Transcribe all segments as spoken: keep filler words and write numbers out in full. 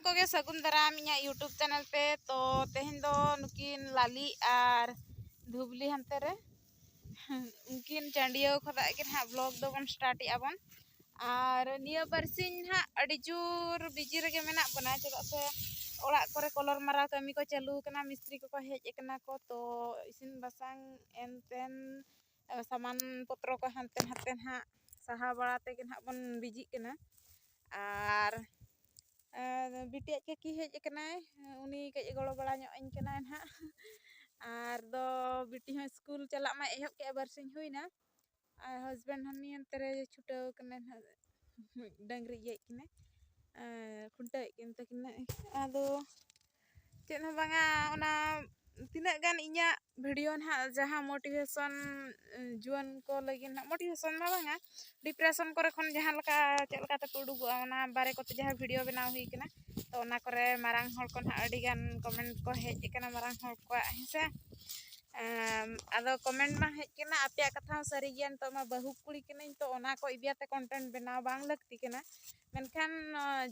ᱠᱚᱜᱮ ᱥᱟᱹᱜᱩᱱ ᱫᱟᱨᱟᱢ ᱤᱧᱟᱹᱜ YouTube ᱪᱮᱱᱮᱞ ᱛᱮ᱾ ᱛᱚ ᱛᱮᱦᱮᱧ ᱫᱚ ᱱᱩᱠᱤᱱ ᱞᱟᱞᱤ ᱟᱨ ᱫᱷᱩᱵᱽᱞᱤ ᱦᱟᱱᱛᱮ ᱨᱮ, ᱩᱱᱠᱤᱱ ᱪᱟᱹᱰᱭᱟᱹᱣ ᱠᱷᱚᱱᱟᱜ ᱜᱮ ᱱᱟᱦᱟᱜ ᱵᱞᱚᱜ ᱫᱚᱵᱚᱱ ᱥᱴᱟᱨᱴ ᱮᱜᱼᱟ ᱵᱚᱱ᱾ ᱟᱨ ᱱᱤᱭᱟᱹ ᱵᱟᱨᱥᱤᱧ ᱱᱟᱦᱟᱜ ᱟᱹᱰᱤ ᱡᱳᱨ ᱵᱤᱡᱤ ᱨᱮᱜᱮ ᱢᱮᱱᱟᱜ ᱵᱚᱱᱟ, ᱪᱮᱫᱟᱜ ᱥᱮ ᱚᱲᱟᱜ ᱠᱚᱨᱮ ᱠᱚᱞᱚᱨ ᱢᱟᱨᱟᱣ ᱠᱟᱹᱢᱤ ᱠᱚ ᱪᱟᱹᱞᱩ ᱟᱠᱟᱱᱟ, ᱢᱤᱥᱛᱨᱤ ᱠᱚᱠᱚ ᱦᱮᱡ ᱟᱠᱟᱱᱟ ᱠᱚ, ᱛᱚ ᱤᱥᱤᱱ ᱵᱟᱥᱟᱝ ᱮᱱᱛᱮᱱ ᱥᱟᱢᱟᱱ ᱯᱚᱛᱨᱚ ᱠᱚ ᱦᱟᱱᱛᱮ ᱱᱟᱛᱮ ᱱᱟᱦᱟᱜ ᱥᱟᱦᱟ ᱵᱟᱲᱟ ᱛᱮᱜᱮ ᱱᱟᱦᱟᱜ ᱵᱚᱱ ᱵᱤᱡᱤᱜ ᱠᱟᱱᱟ᱾ ᱟᱨ ᱵᱤᱴᱤ ᱟᱡ ᱠᱟᱹᱠᱤ ᱦᱮᱡ ᱟᱠᱟᱱᱟᱭ, ᱩᱱᱤ ᱠᱟᱹᱡ ᱮ ᱜᱚᱲᱚ ᱵᱟᱲᱟ ᱧᱚᱜ ᱟᱹᱧ ᱠᱟᱱᱟᱭ ᱱᱟᱦᱟᱜ᱾ ᱟᱨ ᱫᱚ ᱵᱤᱴᱤ ᱦᱚᱸ ᱥᱠᱩᱞ ᱪᱟᱞᱟᱜ ᱢᱟ ᱮᱦᱚᱵ ᱠᱮᱜᱼᱟ, ᱵᱟᱨᱥᱤᱧ ᱦᱩᱭᱱᱟ᱾ ᱟᱨ ᱦᱟᱥᱵᱮᱱᱰ ᱦᱚᱸ ᱱᱤᱭᱟᱹ ᱱᱚᱛᱮ ᱨᱮ ᱪᱷᱩᱴᱟᱹᱣ ᱠᱟᱱᱟᱭ ᱱᱟᱦᱟᱜ, ᱰᱟᱹᱝᱨᱤ ᱤᱭᱟᱹᱭᱮᱫ ᱠᱤᱱᱟᱹ, ᱠᱷᱩᱱᱴᱟᱹᱣᱮᱫ ᱠᱤᱱ ᱛᱟᱹᱠᱤᱱᱟᱹ᱾ ᱟᱫᱚ ᱪᱮᱫ ᱦᱚᱸ ᱵᱟᱝᱟ, ᱚᱱᱟ ᱛᱤᱱᱟᱹᱜ ᱜᱟᱱ ᱤᱧᱟᱹᱜ ᱵᱷᱤᱰᱤᱭᱳ ᱱᱟᱦᱟᱜ ᱡᱟᱦᱟᱸ ᱢᱳᱴᱤᱵᱷᱮᱥᱚᱱ ᱡᱩᱣᱟᱹᱱ ᱠᱚ ᱞᱟᱹᱜᱤᱫ ᱱᱟᱦᱟᱜ, ᱢᱳᱴᱤᱵᱷᱮᱥᱚᱱ ᱢᱟ ᱵᱟᱝᱟ, ᱰᱤᱯᱨᱮᱥᱚᱱ ᱠᱚᱨᱮ ᱠᱷᱚᱱ ᱡᱟᱦᱟᱸ ᱞᱮᱠᱟ ᱪᱮᱫ ᱞᱮᱠᱟ ᱛᱮᱯᱮ ᱩᱰᱩᱠᱚᱜᱼᱟ, ᱚᱱᱟ ᱵᱟᱨᱮ ᱠᱚᱛᱮ ᱡᱟᱦᱟᱸ ᱵᱷᱤᱰᱤᱭᱳ ᱵᱮᱱᱟᱣ ᱦᱩᱭ ᱠᱟᱱᱟ, ᱛᱚ ᱚᱱᱟ ᱠᱚᱨᱮ ᱢᱟᱨᱟᱝ ᱦᱚᱲ ᱠᱚ ᱱᱟᱦᱟᱜ ᱟᱹᱰᱤ ᱜᱟᱱ ᱠᱚᱢᱮᱱᱴ ᱠᱚ ᱦᱮᱡ ᱟᱠᱟᱱᱟ ᱢᱟᱨᱟᱝ ᱦᱚᱲ ᱠᱚᱣᱟᱜ, ᱦᱮᱸ ᱥᱮ᱾ ᱟᱫᱚ ᱠᱚᱢᱮᱱᱴ ᱢᱟ ᱦᱮᱡ ᱠᱟᱱᱟ, ᱟᱯᱮᱭᱟᱜ ᱠᱟᱛᱷᱟ ᱦᱚᱸ ᱥᱟᱹᱨᱤ ᱜᱮᱭᱟ, ᱱᱤᱛᱚᱜ ᱢᱟ ᱵᱟᱹᱦᱩ ᱠᱩᱲᱤ ᱠᱟᱹᱱᱟᱹᱧ, ᱛᱚ ᱚᱱᱟ ᱠᱚ ᱤᱫᱤ ᱟᱛᱮ ᱠᱚᱱᱴᱮᱱᱴ ᱵᱮᱱᱟᱣ ᱵᱟᱝ ᱞᱟᱹᱠᱛᱤ ᱠᱟᱱᱟ᱾ ᱢᱮᱱᱠᱷᱟᱱ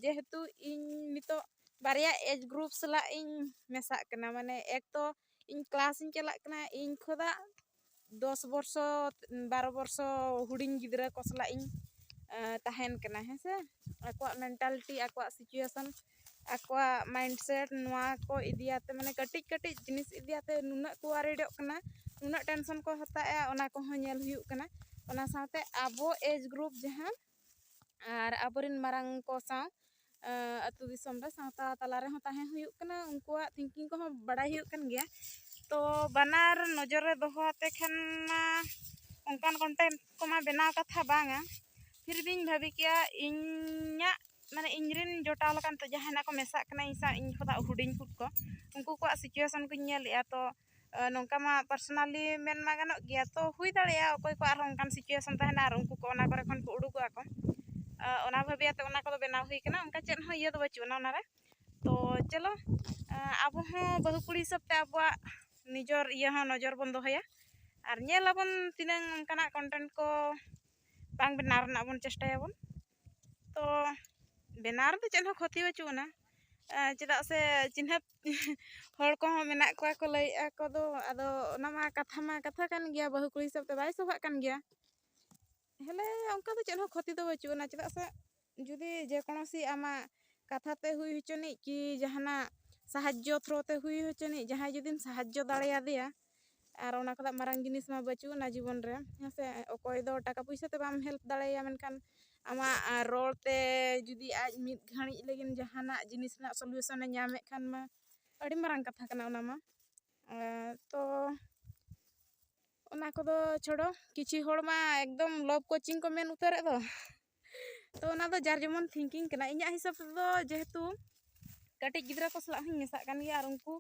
ᱡᱮᱦᱮᱛᱩ ᱤᱧ ᱱᱤᱛᱚᱜ ᱵᱟᱨᱭᱟ ᱮᱡᱽ ᱜᱨᱩᱯ ᱥᱟᱞᱟᱜ ᱤᱧ ᱢᱮᱥᱟᱜ ᱠᱟᱱᱟ, ᱢᱟᱱᱮ ᱮᱠ ᱛᱚ ᱤᱧ ᱠᱞᱟᱥ ᱤᱧ ᱪᱟᱞᱟᱜ ᱠᱟᱱᱟ, ᱤᱧ ᱠᱷᱚᱱᱟᱜ ᱫᱚᱥ ᱵᱚᱨᱥᱚ, ᱵᱟᱨᱚ ᱵᱚᱨᱥᱚ ᱦᱩᱰᱤᱧ ᱜᱤᱫᱽᱨᱟᱹ ᱠᱚ ᱥᱟᱞᱟᱜ ᱤᱧ ᱛᱟᱦᱮᱱ ᱠᱟᱱᱟ, ᱦᱮᱸ ᱥᱮ᱾ ᱟᱠᱚᱣᱟᱜ ᱢᱮᱱᱴᱟᱞᱤᱴᱤ, ᱟᱠᱚᱣᱟᱜ ᱥᱤᱪᱩᱭᱮᱥᱚᱱ, ᱟᱠᱚᱣᱟᱜ ᱢᱟᱭᱤᱱᱰᱥᱮᱴ, ᱱᱚᱣᱟ ᱠᱚ ᱤᱫᱤᱭᱟᱛᱮ, ᱢᱟᱱᱮ ᱠᱟᱹᱴᱤᱡ ᱠᱟᱹᱴᱤᱡ ᱡᱤᱱᱤᱥ ᱤᱫᱤᱭᱟᱛᱮ ᱱᱩᱱᱟᱹᱜ ᱠᱚ ᱣᱟᱨᱤᱰᱚᱜ ᱠᱟᱱᱟ, ᱱᱩᱱᱟᱹᱜ ᱴᱮᱱᱥᱚᱱ ᱠᱚ ᱦᱟᱛᱟᱣᱮᱜᱼᱟ, ᱚᱱᱟ ᱠᱚᱦᱚᱸ ᱧᱮᱞ ᱦᱩᱭᱩᱜ ᱠᱟᱱᱟ᱾ ᱚᱱᱟ ᱥᱟᱶᱛᱮ ᱟᱵᱚ ᱮᱡᱽ ᱜᱨᱩᱯ ᱡᱟᱦᱟᱸ ᱟᱨ ᱟᱵᱚᱨᱮᱱ ᱢᱟᱨᱟᱝ ᱠᱚ ᱥᱟᱶ ᱟᱹᱛᱩ ᱫᱤᱥᱚᱢ ᱨᱮ ᱥᱟᱶᱛᱟ ᱛᱟᱞᱟ ᱨᱮᱦᱚᱸ ᱛᱟᱦᱮᱸ ᱦᱩᱭᱩᱜ ᱠᱟᱱᱟ, ᱩᱱᱠᱩᱣᱟᱜ ᱛᱷᱤᱝᱠᱤᱝ ᱠᱚᱦᱚᱸ ᱵᱟᱲᱟᱭ ᱦᱩᱭᱩᱜ ᱠᱟᱱ ᱜᱮᱭᱟ᱾ ᱛᱚ ᱵᱟᱱᱟᱨ ᱱᱚᱡᱚᱨ ᱨᱮ ᱫᱚᱦᱚ ᱟᱛᱮ ᱠᱷᱟᱱ ᱢᱟ ᱚᱱᱠᱟᱱ ᱠᱚᱱᱴᱮᱱᱴ ᱠᱚᱢᱟ ᱵᱮᱱᱟᱣ ᱠᱟᱛᱷᱟ ᱵᱟᱝᱟ, ᱯᱷᱤᱨ ᱵᱤᱧ ᱵᱷᱟᱹᱵᱤ ᱠᱮᱜᱼᱟ ᱤᱧᱟᱹᱜ ᱢᱟᱱᱮ ᱤᱧᱨᱮᱱ ᱡᱚᱴᱟᱣ ᱞᱮᱠᱟᱱ ᱛᱚ ᱡᱟᱦᱟᱸᱭ ᱱᱟᱜ ᱠᱚ ᱢᱮᱥᱟᱜ ᱠᱟᱱᱟ ᱤᱧ ᱥᱟᱶ, ᱤᱧ ᱠᱷᱚᱱᱟᱜ ᱦᱩᱰᱤᱧ ᱠᱚ, ᱩᱱᱠᱩ ᱠᱚᱣᱟᱜ ᱥᱤᱪᱩᱭᱮᱥᱚᱱ ᱠᱚᱧ ᱧᱮᱞᱮᱜᱼᱟ᱾ ᱛᱚ ᱱᱚᱝᱠᱟ ᱢᱟ ᱯᱟᱨᱥᱚᱱᱟᱞᱤ ᱢᱮᱱ ᱢᱟ ᱜᱟᱱᱚᱜ ᱜᱮᱭᱟ, ᱛᱚ ᱦᱩᱭ ᱫᱟᱲᱮᱭᱟᱜᱼᱟ ᱚᱠᱚᱭ ᱠᱚ ᱟᱨᱦᱚᱸ ᱚᱱᱠᱟᱱ ᱥᱤᱪᱩᱭᱮᱥᱚᱱ ᱛᱟᱦᱮᱱᱟ ᱟᱨ ᱩᱱᱠᱩ ᱠᱚ ᱚᱱᱟ ᱠᱚᱨᱮ ᱠᱷᱚᱱ ᱠᱚ ᱩᱰᱩᱠᱚᱜᱼᱟ ᱠᱚ᱾ ᱚᱱᱟ ᱵᱷᱟᱵᱤ ᱟᱛᱮ ᱚᱱᱟ ᱠᱚᱫᱚ ᱵᱮᱱᱟᱣ ᱦᱩᱭ ᱠᱟᱱᱟ, ᱚᱱᱠᱟ ᱪᱮᱫ ᱦᱚᱸ ᱤᱭᱟᱹ ᱫᱚ ᱵᱟᱹᱪᱩᱜ ᱟᱱᱟ ᱚᱱᱟᱨᱮ᱾ ᱛᱚ ᱪᱚᱞᱚ, ᱟᱵᱚ ᱦᱚᱸ ᱵᱟᱹᱦᱩ ᱠᱩᱲᱤ ᱦᱤᱥᱟᱹᱵ ᱛᱮ ᱟᱵᱚᱣᱟᱜ ᱱᱤᱡᱚᱨ ᱤᱭᱟᱹ ᱦᱚᱸ ᱱᱚᱡᱚᱨ ᱵᱚᱱ ᱫᱚᱦᱚᱭᱟ, ᱟᱨ ᱧᱮᱞ ᱟᱵᱚᱱ ᱛᱤᱱᱟᱹᱝ ᱚᱱᱠᱟᱱᱟᱜ ᱠᱚᱱᱴᱮᱱᱴ ᱠᱚ ᱵᱟᱝ ᱵᱮᱱᱟᱣ ᱨᱮᱱᱟᱜ ᱵᱚᱱ ᱪᱮᱥᱴᱟᱭᱟᱵᱚᱱ᱾ ᱛᱚ ᱵᱮᱱᱟᱣ ᱨᱮᱫᱚ ᱪᱮᱫ ᱦᱚᱸ ᱠᱷᱚᱛᱤ ᱵᱟᱹᱪᱩᱜ ᱟᱱᱟ, ᱪᱮᱫᱟᱜ ᱥᱮ ᱪᱤᱱᱦᱟᱹᱯ ᱦᱚᱲ ᱠᱚᱦᱚᱸ ᱢᱮᱱᱟᱜ ᱠᱚᱣᱟ ᱠᱚ ᱞᱟᱹᱭᱮᱫᱼᱟ ᱠᱚ ᱫᱚ᱾ ᱟᱫᱚ ᱚᱱᱟ ᱢᱟ ᱠᱟᱛᱷᱟ ᱢᱟ ᱠᱟᱛᱷᱟ ᱠᱟᱱ ᱜᱮᱭᱟ, ᱵᱟᱹᱦᱩ ᱠᱩᱲᱤ ᱦᱤᱥᱟᱹᱵ ᱛᱮ ᱵᱟᱭ ᱥᱚᱵᱷᱟᱜ ᱠᱟᱱ ᱜᱮᱭᱟ᱾ ᱦᱮᱞᱮ ᱚᱱᱠᱟ ᱫᱚ ᱪᱮᱫ ᱦᱚᱸ ᱠᱷᱚᱛᱤ ᱫᱚ ᱵᱟᱹᱪᱩᱜ ᱟᱱᱟ᱾ ᱪᱮᱫᱟᱜ ᱥᱮ ᱡᱩᱫᱤ ᱡᱮ ᱠᱳᱱᱳᱥᱤ ᱟᱢᱟᱜ ᱠᱟᱛᱷᱟ ᱛᱮ ᱦᱩᱭ ᱦᱚᱪᱚᱱᱤᱡ ᱠᱤ ᱡᱟᱦᱟᱱᱟᱜ ᱥᱟᱦᱟᱡᱽᱡᱚ ᱛᱷᱨᱳ ᱛᱮ ᱦᱩᱭ ᱦᱚᱪᱚᱱᱤᱡ, ᱡᱟᱦᱟᱸᱭ ᱡᱩᱫᱤᱢ ᱥᱟᱦᱟᱡᱽᱡᱚ ᱫᱟᱲᱮᱭᱟᱫᱮᱭᱟ ᱟᱨ ᱚᱱᱟ ᱠᱷᱚᱱᱟᱜ ᱢᱟᱨᱟᱝ ᱡᱤᱱᱤᱥ ᱢᱟ ᱵᱟᱹᱪᱩᱜ ᱟᱱᱟ ᱡᱤᱵᱚᱱ ᱨᱮ, ᱦᱮᱸ ᱥᱮ? ᱚᱠᱚᱭ ᱫᱚ ᱴᱟᱠᱟ ᱯᱩᱭᱥᱟᱹ ᱛᱮ ᱵᱟᱢ ᱦᱮᱞᱯ ᱫᱟᱲᱮᱭᱟᱭᱟ, ᱢᱮᱱᱠᱷᱟᱱ ᱟᱢᱟᱜ ᱨᱚᱲ ᱛᱮ ᱡᱩᱫᱤ ᱟᱡ ᱢᱤᱫ ᱜᱷᱟᱹᱲᱤᱡ ᱞᱟᱹᱜᱤᱫ ᱡᱟᱦᱟᱱᱟᱜ ᱡᱤᱱᱤᱥ ᱨᱮᱱᱟᱜ ᱥᱚᱞᱤᱭᱩᱥᱚᱱᱮ ᱧᱟᱢᱮᱫ ᱠᱷᱟᱱ ᱢᱟ ᱟᱹᱰᱤ ᱢᱟᱨᱟᱝ ᱠᱟᱛᱷᱟ ᱠᱟᱱᱟ ᱚᱱᱟ ᱢᱟ᱾ ᱛᱚ ᱚᱱᱟ ᱠᱚᱫᱚ ᱪᱷᱚᱲᱚ, ᱠᱤᱪᱷᱤ ᱦᱚᱲ ᱢᱟ ᱮᱠᱫᱚᱢ ᱞᱚᱵᱷ ᱠᱳᱪᱤᱝ ᱠᱚ ᱢᱮᱱ ᱩᱛᱟᱹᱨᱮᱫ ᱫᱚ᱾ ᱛᱚ ᱚᱱᱟ ᱫᱚ ᱡᱟᱨ ᱡᱮᱢᱚᱱ ᱛᱷᱤᱝᱠᱤᱝ ᱠᱟᱱᱟ᱾ ᱤᱧᱟᱹᱜ ᱦᱤᱥᱟᱹᱵ ᱛᱮᱫᱚ ᱡᱮᱦᱮᱛᱩ ᱠᱟᱹᱴᱤᱡ ᱜᱤᱫᱽᱨᱟᱹ ᱠᱚ ᱥᱟᱞᱟᱜ ᱦᱚᱸᱧ ᱢᱮᱥᱟᱜ ᱠᱟᱱ ᱜᱮᱭᱟ, ᱟᱨ ᱩᱱᱠᱩ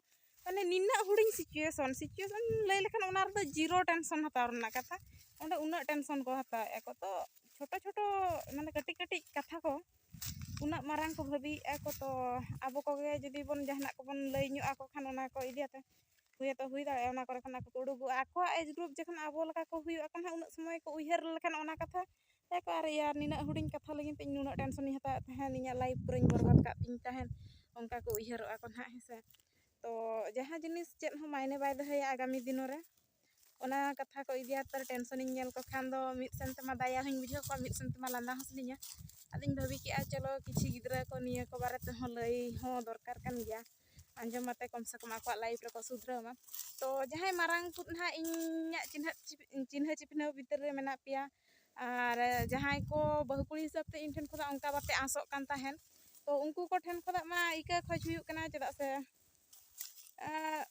ᱢᱟᱱᱮ ᱱᱤᱱᱟᱹᱜ ᱦᱩᱰᱤᱧ ᱥᱤᱪᱩᱭᱮᱥᱚᱱ, ᱥᱤᱪᱩᱭᱮᱥᱚᱱ ᱞᱟᱹᱭ ᱞᱮᱠᱷᱟᱱ ᱚᱱᱟ ᱨᱮᱫᱚ ᱡᱤᱨᱳ ᱴᱮᱱᱥᱚᱱ ᱦᱟᱛᱟᱣ ᱨᱮᱱᱟᱜ ᱠᱟᱛᱷᱟ᱾ ᱚᱸᱰᱮ ᱩᱱᱟᱹᱜ ᱴᱮᱱᱥᱚᱱ ᱠᱚ ᱦᱟᱛᱟᱣᱮᱫᱼᱟ ᱠᱚ᱾ ᱛᱚ ᱪᱷᱳᱴᱳ ᱪᱷᱳᱴᱳ ᱢᱟᱱᱮ ᱠᱟᱹᱴᱤᱡ ᱠᱟᱹᱴᱤᱡ ᱠᱟᱛᱷᱟ ᱠᱚ ᱩᱱᱟᱹᱜ ᱢᱟᱨᱟᱝ ᱠᱚ ᱵᱷᱟᱹᱵᱤᱭᱮᱫᱼᱟ ᱠᱚ᱾ ᱛᱚ ᱟᱵᱚ ᱠᱚᱜᱮ ᱡᱩᱫᱤ ᱵᱚᱱ ᱡᱟᱦᱟᱱᱟᱜ ᱠᱚᱵᱚᱱ ᱞᱟᱹᱭ ᱧᱚᱜ ᱟᱠᱚ ᱠᱷᱟᱱ ᱚᱱᱟ ᱠᱚ ᱤᱫᱤ ᱟᱛᱮ ᱦᱩᱭ ᱦᱚᱸᱛᱚ ᱦᱩᱭ ᱫᱟᱲᱮᱭᱟᱜᱼᱟ, ᱚᱱᱟ ᱠᱚᱨᱮ ᱠᱷᱚᱱ ᱟᱠᱚ ᱠᱚ ᱩᱰᱩᱠᱚᱜᱼᱟ᱾ ᱟᱠᱚᱣᱟᱜ ᱮᱡᱽ ᱜᱨᱩᱯ ᱡᱚᱠᱷᱚᱱ ᱟᱵᱚ ᱞᱮᱠᱟ ᱠᱚ ᱦᱩᱭᱩᱜᱼᱟ ᱠᱚ ᱱᱟᱦᱟᱜ, ᱩᱱᱟᱹᱜ ᱥᱚᱢᱚᱭ ᱠᱚ ᱩᱭᱦᱟᱹᱨ ᱞᱮᱠᱷᱟᱱ ᱚᱱᱟ ᱠᱟᱛᱷᱟ ᱦᱮᱸ ᱠᱚ, ᱟᱨ ᱭᱟᱨ ᱱᱤᱱᱟᱹᱜ ᱦᱩᱰᱤᱧ ᱠᱟᱛᱷᱟ ᱞᱟᱹᱜᱤᱫ ᱛᱮ ᱤᱧ ᱱᱩᱱᱟᱹᱜ ᱴᱮᱱᱥᱚᱱᱤᱧ ᱦᱟᱛᱟᱣᱮᱫ ᱛᱟᱦᱮᱸᱫ, ᱤᱧᱟᱹᱜ ᱞᱟᱭᱤᱯᱷ ᱯᱩᱨᱟᱹᱧ ᱵᱚᱨᱵᱟᱫ ᱠᱟᱜ ᱛᱤᱧ ᱛᱟᱦᱮᱸᱫ, ᱚᱱᱠᱟ ᱠᱚ ᱩᱭᱦᱟᱹᱨᱚᱜᱼᱟ ᱠᱚ ᱱᱟᱦᱟᱜ, ᱦᱮᱸ ᱥᱮ᱾ ᱛᱚ ᱡᱟᱦᱟᱸ ᱡᱤᱱᱤᱥ ᱪᱮᱫ ᱦᱚᱸ ᱢᱟᱭᱱᱮ ᱵᱟᱭ ᱫᱚᱦᱚᱭᱟ ᱟᱜᱟᱢᱤ ᱫᱤᱱᱚ ᱨᱮ, ᱚᱱᱟ ᱠᱟᱛᱷᱟ ᱠᱚ ᱤᱫᱤ ᱟᱛᱮ ᱴᱮᱱᱥᱚᱱᱤᱧ ᱧᱮᱞ ᱠᱚ ᱠᱷᱟᱱ ᱫᱚ ᱢᱤᱫ ᱥᱮᱱ ᱛᱮᱢᱟ ᱫᱟᱭᱟ ᱦᱚᱸᱧ ᱵᱩᱡᱷᱟᱹᱣ ᱠᱚᱣᱟ, ᱢᱤᱫ ᱥᱮᱱ ᱛᱮᱢᱟ ᱞᱟᱸᱫᱟ ᱦᱚᱸ ᱥᱟᱱᱟᱧᱟ᱾ ᱟᱫᱚᱧ ᱵᱷᱟᱹᱵᱤ ᱠᱮᱜᱼᱟ ᱪᱚᱞᱚ ᱠᱤᱪᱷᱤ ᱜᱤᱫᱽᱨᱟᱹ ᱠᱚ ᱱᱤᱭᱟᱹ ᱠᱚ ᱵᱟᱨᱮ ᱛᱮᱦᱚᱸ ᱞᱟᱹᱭ ᱦᱚᱸ ᱫᱚᱨᱠᱟᱨ ᱠᱟᱱ ᱜᱮᱭᱟ, ᱟᱸᱡᱚᱢ ᱟᱛᱮ ᱠᱚᱢ ᱥᱮ ᱠᱚᱢ ᱟᱠᱚᱣᱟᱜ ᱞᱟᱭᱤᱯᱷ ᱨᱮᱠᱚ ᱥᱩᱫᱷᱨᱟᱹᱣ ᱢᱟ᱾ ᱛᱚ ᱡᱟᱦᱟᱸᱭ ᱢᱟᱨᱟᱝ ᱠᱚ ᱱᱟᱦᱟᱜ ᱤᱧᱟᱹᱜ ᱪᱤᱱᱦᱟᱹ ᱪᱤᱯ- ᱪᱤᱱᱦᱟᱹ ᱪᱤᱯᱱᱟᱹᱣ ᱵᱷᱤᱛᱤᱨ ᱨᱮ ᱢᱮᱱᱟᱜ ᱯᱮᱭᱟ, ᱟᱨ ᱡᱟᱦᱟᱸᱭ ᱠᱚ ᱵᱟᱹᱦᱩ ᱠᱩᱲᱤ ᱦᱤᱥᱟᱹᱵ ᱛᱮ ᱤᱧ ᱴᱷᱮᱱ ᱠᱷᱚᱱᱟᱜ ᱚᱱᱠᱟ ᱵᱟᱯᱮ ᱟᱸᱥᱚᱜ ᱠᱟᱱ ᱛᱟᱦᱮᱸᱫ, ᱛᱚ ᱩᱱᱠᱩ ᱠᱚ ᱴᱷᱮᱱ ᱠᱷᱚᱱᱟᱜ ᱢᱟ ᱤᱠᱟᱹ ᱠᱷᱚᱡᱽ ᱦᱩᱭᱩᱜ ᱠᱟᱱᱟ, ᱪᱮᱫᱟᱜ ᱥᱮ ᱟᱸ,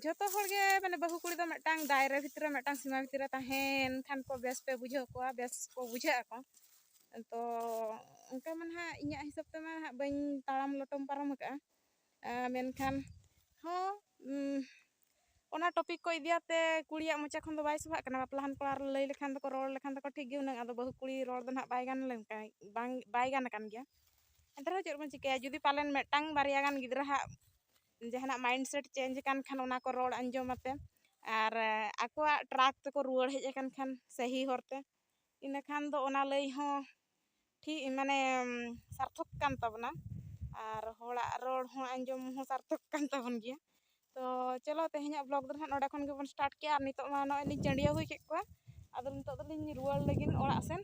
ᱡᱷᱚᱛᱚ ᱦᱚᱲ ᱜᱮ ᱢᱟᱱᱮ ᱵᱟᱹᱦᱩ ᱠᱩᱲᱤ ᱫᱚ ᱢᱤᱫᱴᱟᱝ ᱫᱟᱭᱨᱟ ᱵᱷᱤᱛᱨᱤ ᱨᱮ, ᱢᱤᱫᱴᱟᱝ ᱥᱤᱢᱟ ᱵᱷᱤᱛᱨᱤ ᱨᱮ ᱛᱟᱦᱮᱱ ᱠᱷᱟᱱ ᱠᱚ ᱵᱮᱥ ᱯᱮ ᱵᱩᱡᱷᱟᱹᱣ ᱠᱚᱣᱟ, ᱵᱮᱥ ᱠᱚ ᱵᱩᱡᱷᱟᱹᱜ ᱟᱠᱚ᱾ ᱛᱚ ᱚᱱᱠᱟ ᱢᱟ ᱱᱟᱦᱟᱜ ᱤᱧᱟᱹᱜ ᱦᱤᱥᱟᱹᱵ ᱛᱮᱢᱟ ᱱᱟᱦᱟᱜ ᱵᱟᱹᱧ ᱛᱟᱲᱟᱢ ᱞᱚᱴᱚᱢ ᱯᱟᱨᱚᱢ ᱟᱠᱟᱫᱼᱟ᱾ ᱟᱸ, ᱢᱮᱱᱠᱷᱟᱱ ᱦᱚᱸ, ᱩᱸ, ᱚᱱᱟ ᱴᱚᱯᱤᱠ ᱠᱚ ᱤᱫᱤᱭᱟᱛᱮ ᱠᱩᱲᱤᱭᱟᱜ ᱢᱚᱪᱟ ᱠᱷᱚᱱ ᱫᱚ ᱵᱟᱭ ᱥᱚᱵᱷᱟᱜ ᱠᱟᱱᱟ᱾ ᱵᱟᱯᱞᱟᱱ ᱠᱚᱲᱟ ᱞᱟᱹᱭ ᱞᱮᱠᱷᱟᱱ ᱫᱚᱠᱚ, ᱨᱚᱲ ᱞᱮᱠᱷᱟᱱ ᱫᱚᱠᱚ ᱴᱷᱤᱠ ᱜᱮ ᱦᱩᱱᱟᱹᱝ, ᱟᱫᱚ ᱵᱟᱹᱦᱩ ᱠᱩᱲᱤ ᱨᱚᱲ ᱫᱚ ᱱᱟᱦᱟᱜ ᱵᱟᱭ ᱜᱟᱱ ᱞᱮᱱᱠᱷᱟᱱ, ᱵᱟᱝ, ᱵᱟᱭ ᱜᱟᱱ ᱟᱠᱟᱱ ᱜᱮᱭᱟ᱾ ᱮᱱᱛᱮ ᱨᱮᱦᱚᱸ ᱪᱮᱫ ᱵᱚᱱ ᱪᱤᱠᱟᱹᱭᱟ, ᱡᱩᱫᱤ ᱯᱟᱞᱮᱱ ᱢᱤᱫᱴᱟᱝ ᱵᱟᱨᱭᱟ ᱜᱟᱱ ᱜᱤᱫᱽᱨᱟᱹ ᱦᱟᱸᱜ ᱡᱟᱦᱟᱱᱟᱜ ᱢᱟᱭᱤᱱᱰ ᱥᱮᱴ ᱪᱮᱧᱡᱽ ᱟᱠᱟᱱ ᱠᱷᱟᱱ ᱚᱱᱟ ᱠᱚ ᱨᱚᱲ ᱟᱸᱡᱚᱢ ᱟᱛᱮ, ᱟᱨ ᱟᱠᱚᱣᱟᱜ ᱴᱨᱟᱠ ᱛᱮᱠᱚ ᱨᱩᱣᱟᱹᱲ ᱦᱮᱡ ᱟᱠᱟᱱ ᱠᱷᱟᱱ ᱥᱟᱹᱦᱤ ᱦᱚᱨᱛᱮ, ᱤᱱᱟᱹᱠᱷᱟᱱ ᱫᱚ ᱚᱱᱟ ᱞᱟᱹᱭ ᱦᱚᱸ ᱴᱷᱤᱠ, ᱢᱟᱱᱮ, ᱥᱟᱨᱛᱷᱚᱠ ᱠᱟᱱ ᱛᱟᱵᱚᱱᱟ᱾ ᱟᱨ ᱦᱚᱲᱟᱜ ᱨᱚᱲ ᱦᱚᱸ ᱟᱸᱡᱚᱢ ᱦᱚᱸ ᱥᱟᱨᱛᱷᱚᱠ ᱠᱟᱱ ᱛᱟᱵᱚᱱ ᱜᱮᱭᱟ᱾ ᱛᱚ ᱪᱚᱞᱚ, ᱛᱮᱦᱮᱧᱟᱜ vlog ᱫᱚ ᱱᱟᱦᱟᱜ ᱱᱚᱰᱮ ᱠᱷᱚᱱ ᱜᱮᱵᱚᱱ start ᱠᱮᱜᱼᱟ᱾ ᱟᱨ ᱱᱤᱛᱚᱜ ᱢᱟ ᱱᱚᱜᱼᱚᱭ ᱞᱤᱧ ᱪᱟᱹᱰᱭᱟᱹᱣ ᱦᱩᱭ ᱠᱮᱫ ᱠᱚᱣᱟ, ᱟᱫᱚ ᱱᱤᱛᱚᱜ ᱫᱚᱞᱤᱧ ᱨᱩᱣᱟᱹᱲ ᱞᱟᱹᱜᱤᱫ ᱚᱲᱟᱜ ᱥᱮᱱ᱾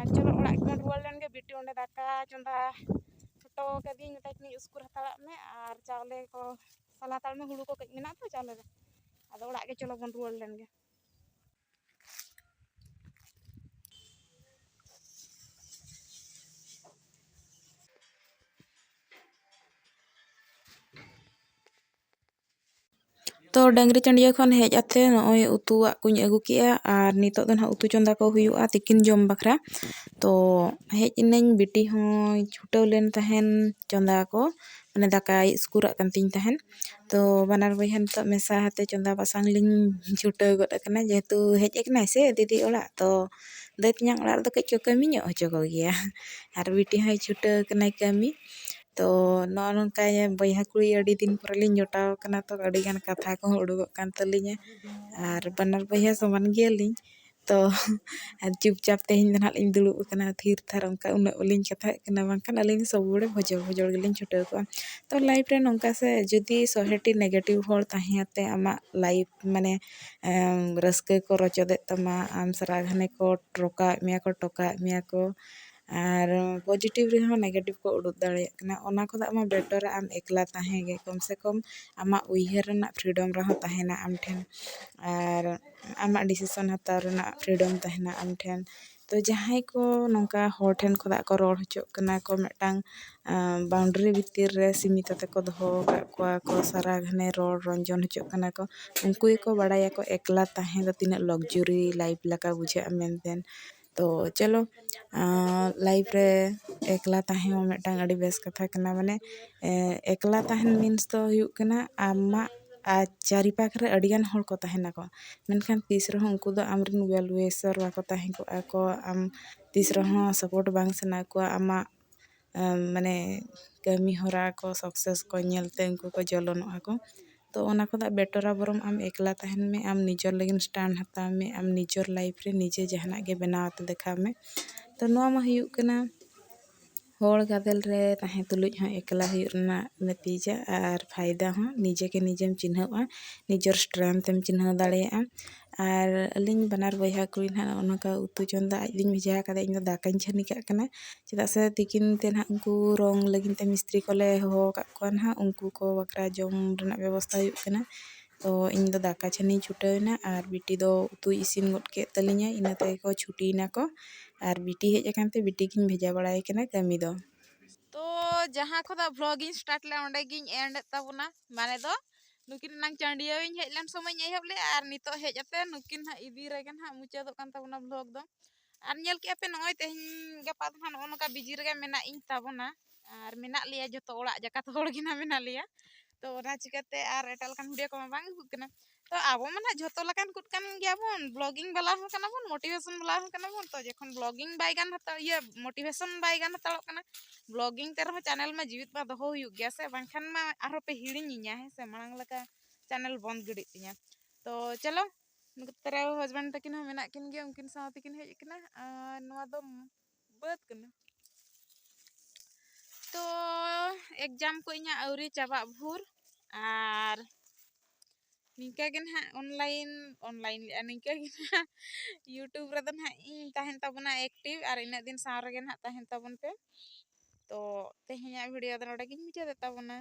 ᱟᱨ ᱪᱚᱞᱚ, ᱚᱲᱟᱜ ᱜᱮᱵᱚᱱ ᱨᱩᱣᱟᱹᱲ ᱞᱮᱱ ᱜᱮ᱾ ᱵᱤᱴᱤ ᱚᱸᱰᱮ ᱫᱟᱠᱟ ᱪᱚᱸᱫᱟ ᱦᱚᱴᱚ ᱠᱟᱹᱫᱤᱧ, ᱢᱮᱛᱟᱭ ᱠᱟᱹᱱᱟᱹᱧ ᱩᱥᱠᱩᱨ ᱦᱟᱛᱟᱲᱟᱜ ᱢᱮ ᱟᱨ ᱪᱟᱣᱞᱮ ᱠᱚ ᱥᱟᱞᱟ ᱦᱟᱛᱟᱲ ᱢᱮ, ᱦᱩᱲᱩ ᱠᱚ ᱠᱟᱹᱡ ᱢᱮᱱᱟᱜ ᱛᱚ ᱪᱟᱣᱞᱮ ᱨᱮ᱾ ᱟᱫᱚ ᱚᱲᱟᱜ ᱜᱮ ᱪᱚᱞᱚ ᱵᱚᱱ ᱨᱩᱣᱟᱹᱲ ᱞᱮᱱ ᱜᱮ᱾ ᱛᱚ ᱰᱟᱹᱝᱨᱤ ᱪᱟᱹᱰᱭᱟᱹ ᱠᱷᱚᱱ ᱦᱮᱡ ᱟᱛᱮ ᱱᱚᱜᱼᱚᱭ ᱩᱛᱩᱣᱟᱜ ᱠᱚᱧ ᱟᱹᱜᱩ ᱠᱮᱜᱼᱟ, ᱟᱨ ᱱᱤᱛᱚᱜ ᱫᱚ ᱱᱟᱦᱟᱜ ᱩᱛᱩ ᱪᱚᱸᱫᱟ ᱠᱚ ᱦᱩᱭᱩᱜᱼᱟ ᱛᱤᱠᱤᱱ ᱡᱚᱢ ᱵᱟᱠᱷᱨᱟ᱾ ᱛᱚ ᱦᱮᱡ ᱮᱱᱟᱹᱧ, ᱵᱤᱴᱤ ᱦᱚᱸᱭ ᱪᱷᱩᱴᱟᱹᱣ ᱞᱮᱱ ᱛᱟᱦᱮᱱ ᱪᱚᱸᱫᱟ ᱠᱚ, ᱢᱟᱱᱮ ᱫᱟᱠᱟᱭ ᱩᱥᱠᱩᱨᱟᱜ ᱠᱟᱱ ᱛᱤᱧ ᱛᱟᱦᱮᱱ᱾ ᱛᱚ ᱵᱟᱱᱟᱨ ᱵᱚᱭᱦᱟ ᱱᱤᱛᱚᱜ ᱢᱮᱥᱟ ᱟᱛᱮ ᱪᱚᱸᱫᱟ ᱵᱟᱥᱟᱝ ᱞᱤᱧ ᱪᱷᱩᱴᱟᱹᱣ ᱜᱚᱫ ᱟᱠᱟᱱᱟ, ᱡᱮᱦᱮᱛᱩ ᱦᱮᱡ ᱟᱠᱟᱱᱟᱭ ᱥᱮ ᱫᱤᱫᱤ ᱚᱲᱟᱜ, ᱛᱚ ᱫᱟᱹᱭ ᱛᱮᱧᱟᱝ ᱚᱲᱟᱜ ᱨᱮᱫᱚ ᱠᱟᱹᱡ ᱠᱚ ᱠᱟᱹᱢᱤ ᱧᱚᱜ ᱦᱚᱪᱚ ᱠᱚᱜᱮᱭᱟ᱾ ᱟᱨ ᱵᱤᱴᱤ ᱦᱚᱸᱭ ᱪᱷᱩᱴᱟᱹᱣ ᱟᱠᱟᱱᱟᱭ ᱠᱟᱹᱢᱤ᱾ ᱛᱚ ᱱᱚᱜᱼᱚ ᱱᱚᱝᱠᱟ ᱵᱚᱭᱦᱟ ᱠᱩᱲᱤ ᱟᱹᱰᱤ ᱫᱤᱱ ᱯᱚᱨᱮ ᱞᱤᱧ ᱡᱚᱴᱟᱣ ᱟᱠᱟᱱᱟ, ᱛᱚ ᱟᱹᱰᱤ ᱜᱟᱱ ᱠᱟᱛᱷᱟ ᱠᱚᱦᱚᱸ ᱩᱰᱩᱠᱚᱜ ᱠᱟᱱ ᱛᱟᱹᱞᱤᱧᱟ᱾ ᱟᱨ ᱵᱟᱱᱟᱨ ᱵᱚᱭᱦᱟ ᱥᱚᱢᱟᱱ ᱜᱮᱭᱟᱞᱤᱧ, ᱛᱚ ᱟᱨ ᱪᱩᱯᱪᱟᱯ ᱛᱮᱦᱮᱧ ᱫᱚ ᱱᱟᱦᱟᱜ ᱞᱤᱧ ᱫᱩᱲᱩᱵ ᱟᱠᱟᱱᱟ ᱛᱷᱤᱨ ᱛᱷᱟᱨ, ᱚᱱᱠᱟ ᱩᱱᱟᱹᱜ ᱵᱟᱹᱞᱤᱧ ᱠᱟᱛᱷᱟᱜ ᱠᱟᱱᱟ, ᱵᱟᱝᱠᱷᱟᱱ ᱟᱹᱞᱤᱧ ᱫᱚ ᱥᱚᱵ ᱵᱮᱲᱟ ᱵᱷᱚᱡᱚᱲ ᱵᱷᱚᱡᱚᱲ ᱜᱮᱞᱤᱧ ᱪᱷᱩᱴᱟᱹᱣ ᱠᱚᱜᱼᱟ᱾ ᱛᱚ life ᱨᱮ ᱱᱚᱝᱠᱟ ᱥᱮ, ᱡᱩᱫᱤ ᱥᱚᱦᱮᱴᱤ negative ᱦᱚᱲ ᱛᱟᱦᱮᱸ ᱟᱛᱮ ᱟᱢᱟᱜ life ᱢᱟᱱᱮ ᱮᱢ, ᱨᱟᱹᱥᱠᱟᱹ ᱠᱚ ᱨᱚᱪᱚᱫᱮᱫ ᱛᱟᱢᱟ, ᱟᱢ ᱥᱟᱨᱟ ᱜᱷᱟᱱᱮ ᱠᱚ ᱴᱨᱚᱠᱟᱣᱮᱫ ᱢᱮᱭᱟ ᱠᱚ, ᱴᱚᱠᱟᱣᱮᱫ ᱢᱮᱭᱟ ᱠᱚ, ᱟᱨ positive ᱨᱮᱦᱚᱸ negative ᱠᱚ ᱩᱰᱩᱠ ᱫᱟᱲᱮᱭᱟᱜ ᱠᱟᱱᱟ᱾ ᱚᱱᱟ ᱠᱷᱚᱱᱟᱜ ᱢᱟ better ᱟᱢ ᱮᱠᱞᱟ ᱛᱟᱦᱮᱸ ᱜᱮ, ᱠᱚᱢ ᱥᱮ ᱠᱚᱢ ᱟᱢᱟᱜ ᱩᱭᱦᱟᱹᱨ ᱨᱮᱱᱟᱜ freedom ᱨᱮᱦᱚᱸ ᱛᱟᱦᱮᱱᱟ ᱟᱢ ᱴᱷᱮᱱ, ᱟᱨ ᱟᱢᱟᱜ decision ᱦᱟᱛᱟᱣ ᱨᱮᱱᱟᱜ freedom ᱛᱟᱦᱮᱱᱟ ᱟᱢ ᱴᱷᱮᱱ᱾ ᱛᱚ ᱡᱟᱦᱟᱸᱭ ᱠᱚ ᱱᱚᱝᱠᱟ ᱦᱚᱲ ᱴᱷᱮᱱ ᱠᱷᱚᱱᱟᱜ ᱠᱚ ᱨᱚᱲ ᱦᱚᱪᱚᱜ ᱠᱟᱱᱟ ᱠᱚ, ᱢᱤᱫᱴᱟᱝ boundary ᱵᱷᱤᱛᱤᱨ ᱨᱮ ᱥᱤᱢᱤᱛ ᱟᱛᱮ ᱠᱚ ᱫᱚᱦᱚ ᱟᱠᱟᱫ ᱠᱚᱣᱟ ᱠᱚ, ᱥᱟᱨᱟ ᱜᱷᱟᱱᱮ ᱨᱚᱲ ᱨᱚᱱᱡᱚᱱ ᱦᱚᱪᱚᱜ ᱠᱟᱱᱟ ᱠᱚ, ᱩᱱᱠᱩ ᱜᱮᱠᱚ ᱵᱟᱲᱟᱭᱟᱠᱚ ᱮᱠᱞᱟ ᱛᱟᱦᱮᱸ ᱫᱚ ᱛᱤᱱᱟᱹᱜ luxury life ᱞᱮᱠᱟ ᱵᱩᱡᱷᱟᱹᱜᱼᱟ ᱢᱮᱱᱛᱮ᱾ ᱛᱚ ᱪᱚᱞᱚ, life ᱨᱮ ᱮᱠᱞᱟ ᱛᱟᱦᱮᱸ ᱦᱚᱸ ᱢᱤᱫᱴᱟᱝ ᱟᱹᱰᱤ ᱵᱮᱥ ᱠᱟᱛᱷᱟ ᱠᱟᱱᱟ᱾ ᱢᱟᱱᱮ ᱮᱠᱞᱟ ᱛᱟᱦᱮᱱ means ᱫᱚ ᱦᱩᱭᱩᱜ ᱠᱟᱱᱟ ᱟᱢᱟᱜ ᱟᱨ ᱪᱟᱹᱨᱤᱯᱟᱠ ᱨᱮ ᱟᱹᱰᱤᱜᱟᱱ ᱦᱚᱲ ᱠᱚ ᱛᱟᱦᱮᱱᱟᱠᱚ, ᱢᱮᱱᱠᱷᱟᱱ ᱛᱤᱥ ᱨᱮᱦᱚᱸ ᱩᱱᱠᱩ ᱫᱚ ᱟᱢᱨᱮᱱ well wisher ᱵᱟᱠᱚ ᱛᱟᱦᱮᱸ ᱠᱚᱜᱼᱟ ᱠᱚ, ᱟᱢ ᱛᱤᱥ ᱨᱮᱦᱚᱸ support ᱵᱟᱝ ᱥᱟᱱᱟ ᱠᱚᱣᱟ ᱟᱢᱟᱜ ᱟᱢ, ᱢᱟᱱᱮ ᱠᱟᱹᱢᱤ ᱦᱚᱨᱟ ᱠᱚ success ᱠᱚ ᱧᱮᱞᱛᱮ ᱩᱱᱠᱩ ᱠᱚ ᱡᱚᱞᱚᱱᱚᱜᱼᱟ ᱠᱚ᱾ ᱛᱚ ᱚᱱᱟ ᱠᱷᱚᱱᱟᱜ better ᱟ ᱵᱚᱨᱚᱝ ᱟᱢ ᱮᱠᱞᱟ ᱛᱟᱦᱮᱱ ᱢᱮ, ᱟᱢ ᱱᱤᱡᱚᱨ ᱞᱟᱹᱜᱤᱫ stand ᱦᱟᱛᱟᱣ ᱢᱮ, ᱟᱢ ᱱᱤᱡᱚᱨ life ᱨᱮ ᱱᱤᱡᱮ ᱡᱟᱦᱟᱱᱟᱜ ᱜᱮ ᱵᱮᱱᱟᱣ ᱠᱟᱛᱮ ᱫᱮᱠᱷᱟᱣ ᱢᱮ᱾ ᱛᱚ ᱱᱚᱣᱟ ᱢᱟ ᱦᱩᱭᱩᱜ ᱠᱟᱱᱟ ᱦᱚᱲ ᱜᱟᱫᱮᱞ ᱨᱮ ᱛᱟᱦᱮᱸ ᱛᱩᱞᱩᱡ ᱦᱚᱸ ᱮᱠᱞᱟ ᱦᱩᱭᱩᱜ ᱨᱮᱱᱟᱜ ᱱᱟᱛᱤᱡᱟ ᱟᱨ ᱯᱷᱟᱭᱫᱟ ᱦᱚᱸ ᱱᱤᱡᱮ ᱜᱮ ᱱᱤᱡᱮᱢ ᱪᱤᱱᱦᱟᱹᱣᱟ, ᱱᱤᱡᱮᱨ strength ᱮᱢ ᱪᱤᱱᱦᱟᱹᱣ ᱫᱟᱲᱮᱭᱟᱜᱼᱟ᱾ ᱟᱨ ᱟᱹᱞᱤᱧ ᱵᱟᱱᱟᱨ ᱵᱚᱭᱦᱟ ᱠᱩᱲᱤ ᱱᱟᱦᱟᱜ ᱱᱚᱜᱼᱚ ᱱᱚᱝᱠᱟ ᱩᱛᱩ ᱪᱚᱸᱫᱟ ᱟᱡ ᱫᱩᱧ ᱵᱷᱮᱡᱟ ᱟᱠᱟᱫᱟ, ᱤᱧ ᱫᱚ ᱫᱟᱠᱟᱧ ᱪᱷᱟᱹᱱᱤ ᱠᱟᱜ ᱠᱟᱱᱟ᱾ ᱪᱮᱫᱟᱜ ᱥᱮ ᱛᱤᱠᱤᱱ ᱛᱮ ᱱᱟᱦᱟᱜ ᱩᱱᱠᱩ ᱨᱚᱝ ᱞᱟᱹᱜᱤᱫ ᱛᱮ ᱢᱤᱥᱛᱨᱤ ᱠᱚᱞᱮ ᱦᱚᱦᱚ ᱟᱠᱟᱫ ᱠᱚᱣᱟ ᱱᱟᱦᱟᱜ, ᱩᱱᱠᱩ ᱠᱚ ᱵᱟᱠᱷᱨᱟ ᱡᱚᱢ ᱨᱮᱱᱟᱜ ᱵᱮᱵᱚᱥᱛᱷᱟ ᱦᱩᱭᱩᱜ ᱠᱟᱱᱟ᱾ ᱛᱚ ᱤᱧ ᱫᱚ ᱫᱟᱠᱟ ᱪᱷᱟᱹᱱᱤᱧ ᱪᱷᱩᱴᱟᱹᱣ ᱮᱱᱟ ᱟᱨ ᱵᱤᱴᱤ ᱫᱚ ᱩᱛᱩᱭ ᱤᱥᱤᱱ ᱜᱚᱫ ᱠᱮᱫ ᱛᱟᱹᱞᱤᱧᱟ, ᱤᱱᱟᱹ ᱛᱮᱜᱮ ᱠᱚ ᱪᱷᱩᱴᱤᱭᱮᱱᱟ ᱠᱚ᱾ ᱟᱨ ᱵᱤᱴᱤ ᱦᱮᱡ ᱟᱠᱟᱱ ᱛᱮ ᱵᱤᱴᱤ ᱜᱤᱧ ᱵᱷᱮᱡᱟ ᱵᱟᱲᱟᱭ ᱠᱟᱱᱟ ᱠᱟᱹᱢᱤ ᱫᱚ᱾ ᱛᱚ ᱡᱟᱦᱟᱸ ᱠᱷᱚᱱᱟᱜ vlog ᱤᱧ start ᱞᱮᱫᱼᱟ, ᱚᱸᱰᱮ ᱜᱤᱧ end ᱮᱫ ᱛᱟᱵᱚᱱᱟ᱾ ᱢᱟᱱᱮ ᱫᱚ ᱱᱩᱠᱤᱱ ᱮᱱᱟᱝ ᱪᱟᱹᱰᱭᱟᱹᱣ ᱤᱧ ᱦᱮᱡ ᱞᱮᱱ ᱥᱚᱢᱚᱭ ᱤᱧ ᱮᱦᱚᱵ ᱞᱮᱫᱼᱟ, ᱟᱨ ᱱᱤᱛᱚᱜ ᱦᱮᱡ ᱟᱛᱮ ᱱᱩᱠᱤᱱ ᱦᱟᱸᱜ ᱤᱫᱤ ᱨᱮᱜᱮ ᱱᱟᱦᱟᱜ ᱢᱩᱪᱟᱹᱫᱚᱜ ᱠᱟᱱ ᱛᱟᱵᱚᱱᱟ vlog ᱫᱚ᱾ ᱟᱨ ᱧᱮᱞ ᱠᱮᱜᱼᱟ ᱯᱮ, ᱱᱚᱜᱼᱚᱭ ᱛᱮᱦᱮᱧ ᱜᱟᱯᱟ ᱫᱚ ᱱᱟᱦᱟᱜ ᱱᱚᱜᱼᱚ ᱱᱚᱝᱠᱟ busy ᱨᱮᱜᱮ ᱢᱮᱱᱟᱜ ᱤᱧ ᱛᱟᱵᱚᱱᱟ, ᱟᱨ ᱢᱮᱱᱟᱜ ᱞᱮᱭᱟ ᱡᱚᱛᱚ ᱚᱲᱟᱜ ᱡᱟᱠᱟᱛ ᱦᱚᱲ ᱜᱮ ᱱᱟᱦᱟᱜ ᱢᱮᱱᱟᱜ ᱞᱮᱭᱟ᱾ ᱛᱚ ᱚᱱᱟ ᱪᱤᱠᱟᱹᱛᱮ ᱟᱨ ᱮᱴᱟᱜ ᱞᱮᱠᱟᱱ video ᱠᱚᱢᱟ ᱵᱟᱝ ᱟᱹᱜᱩᱜ ᱠᱟᱱᱟ᱾ ᱛᱚ ᱟᱵᱚ ᱢᱟ ᱱᱟᱦᱟᱜ ᱡᱷᱚᱛᱚ ᱞᱮᱠᱟᱱ ᱠᱩᱫ ᱠᱟᱱ ᱜᱮᱭᱟ ᱵᱚᱱ, vlogging ᱵᱟᱞᱟ ᱦᱚᱸ ᱠᱟᱱᱟ ᱵᱚᱱ, motivation ᱵᱟᱞᱟ ᱦᱚᱸ ᱠᱟᱱᱟ ᱵᱚᱱ᱾ ᱛᱚ ᱡᱚᱠᱷᱚᱱ vlogging ᱵᱟᱭ ᱜᱟᱱ ᱦᱟᱛᱟᱲ, ᱤᱭᱟᱹ, motivation ᱵᱟᱭ ᱜᱟᱱ ᱦᱟᱛᱟᱲᱚᱜ ᱠᱟᱱᱟ, vlogging ᱛᱮ ᱨᱮᱦᱚᱸ channel ᱢᱟ ᱡᱤᱣᱤᱫ ᱢᱟ ᱫᱚᱦᱚ ᱦᱩᱭᱩᱜ ᱜᱮᱭᱟ ᱥᱮ, ᱵᱟᱝᱠᱷᱟᱱ ᱢᱟ ᱟᱨᱦᱚᱸ ᱯᱮ ᱦᱤᱲᱤᱧᱤᱧᱟ, ᱦᱮᱸ ᱥᱮ, ᱢᱟᱲᱟᱝ ᱞᱮᱠᱟ channel ᱵᱚᱱᱫ ᱜᱤᱰᱤᱜ ᱛᱤᱧᱟ᱾ ᱛᱚ ᱪᱚᱞᱚ, ᱱᱩᱠᱩ ᱛᱟᱨᱟ husband ᱛᱟᱹᱠᱤᱱ ᱦᱚᱸ ᱢᱮᱱᱟᱜ ᱠᱤᱱ ᱜᱮᱭᱟ, ᱩᱱᱠᱤᱱ ᱥᱟᱶ ᱛᱮᱠᱤᱱ ᱦᱮᱡ ᱟᱠᱟᱱᱟ᱾ ᱟᱨ ᱱᱚᱣᱟ ᱫᱚ ᱵᱟᱹᱫᱽ ᱠᱟᱱᱟ᱾ ᱛᱚ exam ᱠᱚ ᱤᱧᱟᱹᱜ ᱟᱹᱣᱨᱤ ᱪᱟᱵᱟᱜ ᱵᱷᱳᱨ, ᱟᱨ ᱱᱤᱝᱠᱟᱹ ᱜᱮ ᱱᱟᱦᱟᱜ online, online ᱞᱮᱜᱼᱟ, ᱱᱤᱝᱠᱟᱹ ᱜᱮ ᱱᱟᱦᱟᱜ YouTube ᱨᱮᱫᱚ ᱱᱟᱦᱟᱜ ᱤᱧ ᱛᱟᱦᱮᱱ ᱛᱟᱵᱚᱱᱟ active, ᱟᱨ ᱤᱱᱟᱹᱜ ᱫᱤᱱ ᱥᱟᱶ ᱨᱮᱜᱮ ᱱᱟᱦᱟᱜ ᱛᱟᱦᱮᱱ ᱛᱟᱵᱚᱱ ᱯᱮ᱾ ᱛᱚ ᱛᱮᱦᱮᱧᱟᱜ video ᱫᱚ ᱱᱚᱰᱮ ᱜᱤᱧ ᱢᱩᱪᱟᱹᱫᱮᱫ ᱛᱟᱵᱚᱱᱟ᱾